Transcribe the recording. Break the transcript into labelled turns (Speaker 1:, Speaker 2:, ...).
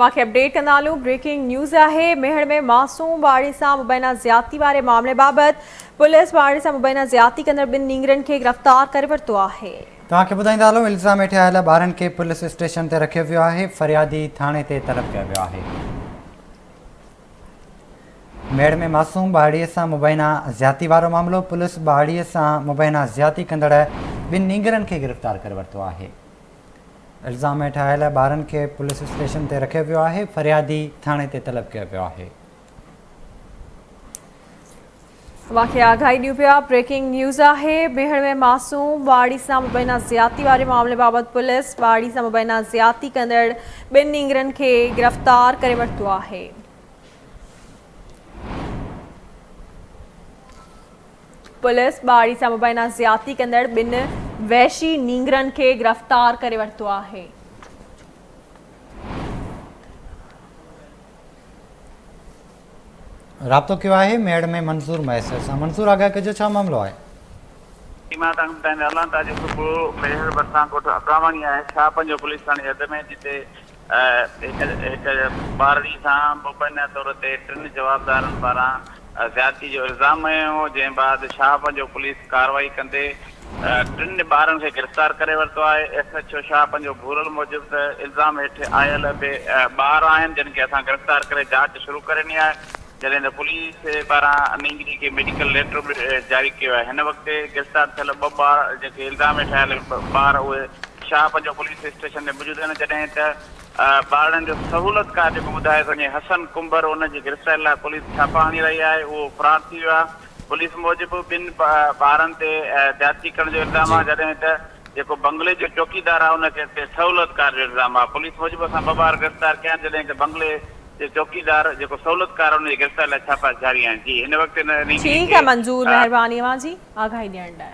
Speaker 1: اوهان کي اپڊيٽ ڪندا هلون بريڪنگ نيوز آهي ميهڙ ۾ معصوم ٻارڙي سان مبينا زيادتي واري معاملي بابت پوليس ٻارڙي سان مبينا زيادتي ڪندڙ ٻن نينگرن کي گرفتار ڪري ورتو آهي.
Speaker 2: توهان کي ٻڌائيندا هلون الزام هيٺ آيل ٻارن کي پوليس اسٽيشن تي رکيو ويو آهي فريادي ٿاڻي تي طلب ڪيو ويو آهي. ميهڙ ۾ معصوم ٻارڙي سان مبينا زيادتي وارو معاملو پوليس ٻارڙي سان مبينا زيادتي ڪندڙ ٻن نينگرن کي گرفتار ڪري ورتو آهي. الزام هيٺ آيل ٻارن کي پوليس اسٽيشن تي رکيو ويو آهي، فريادي ٿاڻي تي طلب ڪيو ويو آهي.
Speaker 1: اوهان کي آگاهي ڏيون پيا بريڪنگ نيوز آهي ميهڙ ۾ معصوم ٻارڙي سان مبينا زيادتي واري معاملي بابت پوليس ٻارڙي سان مبينا زيادتي ڪندڙ ٻن نينگرن کي گرفتار ڪري ورتو آهي. پوليس ٻارڙي سان مبينا زيادتي ڪندڙ ٻن وحشي نينگرن کي گرفتار ڪري ورتو آهي.
Speaker 2: رابطو ڪيو آهي ميهڙ ۾ منظور مهيسر سان منظور آگاهه ڪجو ڇا معاملو آهي.
Speaker 3: جي مان توهان کي ٻڌائيندو هلان ته اڄ صبح ميهڙ ڀرسان ڳوٺ ابراهماڻي آهي شاهه پنجو پوليس ٿاڻي حد ۾ جتي هڪ هڪ ٻارڙي سان مبينا طور تي ٽن جوابدارن پاران زيادتي جو الزام هنيو هو، جنهن بعد شاهه پنجو پوليس ڪارروائي ڪندي ٽن ٻارن کي گرفتار ڪري ورتو آهي. ايس ايڇ او شاهه پنجو ڀورل موجب ته الزام هيٺ آيل به ٻار آهن، جن کي اسان گرفتار ڪري جاچ شروع ڪري ڏني آهي، جڏهن ته پوليس پاران نينگري کي ميڊيڪل ليٽر به جاري ڪيو آهي. هن وقت گرفتار ٿيل ٻه ٻار جيڪي الزام هيٺ آيل ٻار اهي شاهه پنجو پوليس اسٽيشن تي موجود آهن، جڏهن ته ٻارڙن جو سهولتڪار جيڪو ٻڌايو ٿو وڃي حسن ڪنڀر ان جي گرفتاري لاء پوليس ڇاپا هڻي رهي آهي اهو فرار ٿي ويو آهي پوليس موجب ٻن ٻارن تي زيادتي ڪرڻ جو الزام آهي جڏهن ته جيڪو بنگلي جو چوڪيدار آهي ان کي تي سهولتڪار جو الزام آهي پوليس موجب اسان ٻه ٻار گرفتار ڪيا آهن جڏهن ته بنگلي جي چوڪيدار جيڪو سهولتڪار آهي ان جي گرفتاري لاء ڇاپا جاري آهن جي هن وقت ان نينگري
Speaker 1: ٺيڪ
Speaker 3: کي
Speaker 1: آهي منظور مهرباني اوهان جي آگاهي ڏيڻ لاء.